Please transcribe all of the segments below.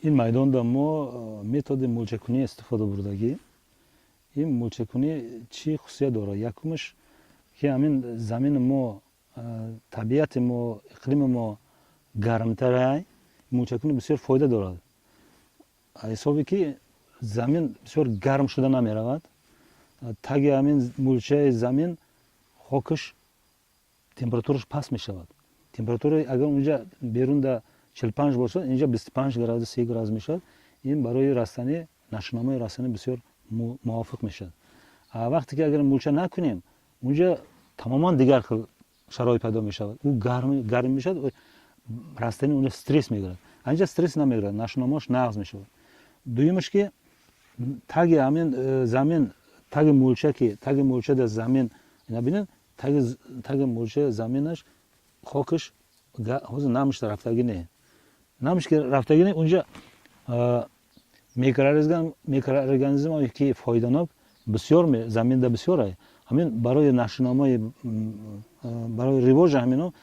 Ин майдонда мо методи мулчакунӣ истифода бурдагӣ. Ин мулчакунӣ чӣ хусусият дорад? Якумаш, ки ҳамин замини мо, табиати мо, иқлими мо гармтарай, мулчакунӣ бисёр фоида дорад, ҳисобе ки замин бисёр гарм шуда намеравад. Таги ҳамин мулчаи замин хокаш температураш паст мешавад. Температура агар унҷа берунда 45 бошад, инҷа 25 градус, 30 градус мешавад. Ин барои растанӣ, нашъунамои растанӣ бисёр мувофиқ мешавад. Вақте ки агар мулча накунем, унҷа тамоман дигар хел шароит пайдо мешавад. Ӯ гарм мешавад, растанӣ унҷа стресс мегирад, анҷа стресс намегирад, нашъунамоаш нағз мешавад. Дуюмаш, ки таги ҳамин замин, таги мулча, ки таги мулча замин бинед, таги мулча заминаш, хокаш ҳозир намш рафтагӣ не, намш ки рафтагӣ не, унҷа микроорганизмое ки фоиданок бисёр заминда бисёр. Ҳамин барои нашъунамои, барои ривоҷи ҳамино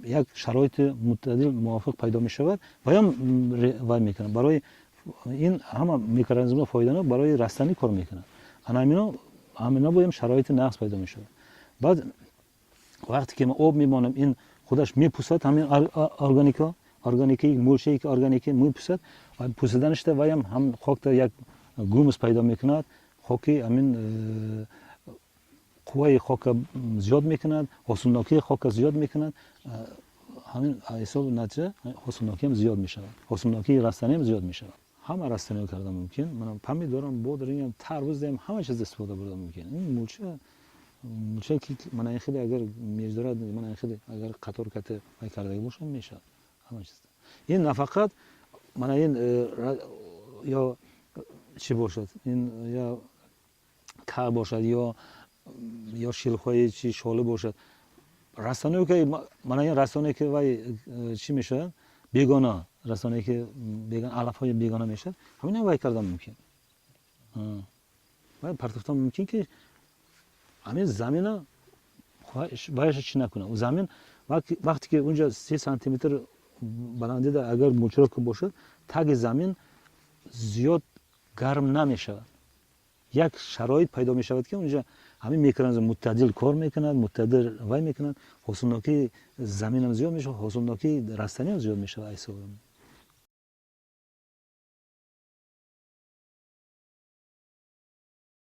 як шароити мӯътадил, мувофиқ пайдо мешавад. Ваям вай мекунад, барои ин ҳама микроорганизмҳо фоиданок барои растанӣ кор мекунад. Ана ҳамино боем шароити нағз пайдо мешавад. Баъд вақте ки мо об мемонем, ин худаш мепусад. Ҳамин органика, органики, мулчае ки органики мепусад, пусиданашда ваям ҳам хокда як гумус пайдо мекунад. Хоки ҳамин қувваи хока зиёд мекунад, ҳосилнокии хока зиёд мекунад. Ҳамин ҳисоби натиҷа ҳосилнокиам зиёд мешавад, ҳосилнокии растаниам зиёд мешавад. Ҳама растаниҳо карда мумкин. Мана помидорам, бодрингам, тарбуздам, ҳама чиз истифода бурда мумкин. Ин мулча, мулча ки мана ин хеле агар междурад, мана ин хеле агар қатор кате вай кардаги бошад, мешавад ҳама чиз. Ин нафақат мана ин ё чӣ бошад, ин ё кар бошад, ё шилхои чи, шоли бошад, растаное ки мана ин растание ки вай чӣ мешавад, бегона растание ки алафҳои бегона мешавад, ҳамин вай кардан мумкин, вай партофтан мумкин, ки ҳамин замина вайша чӣ накунад. Замин вақте ки унҷа 30 сантиметр баландида агар мулчировка бошад, таги замин зиёд гарм намешавад. Як шароит пайдо мешавад, ки унҷа ҳамин микроорганизм мӯътадил кор мекунад, мӯътадил вай мекунад, ҳосилнокии заминам зиёд мешавад, ҳосилнокии растаниам зиёд мешавад. Ҳисоб.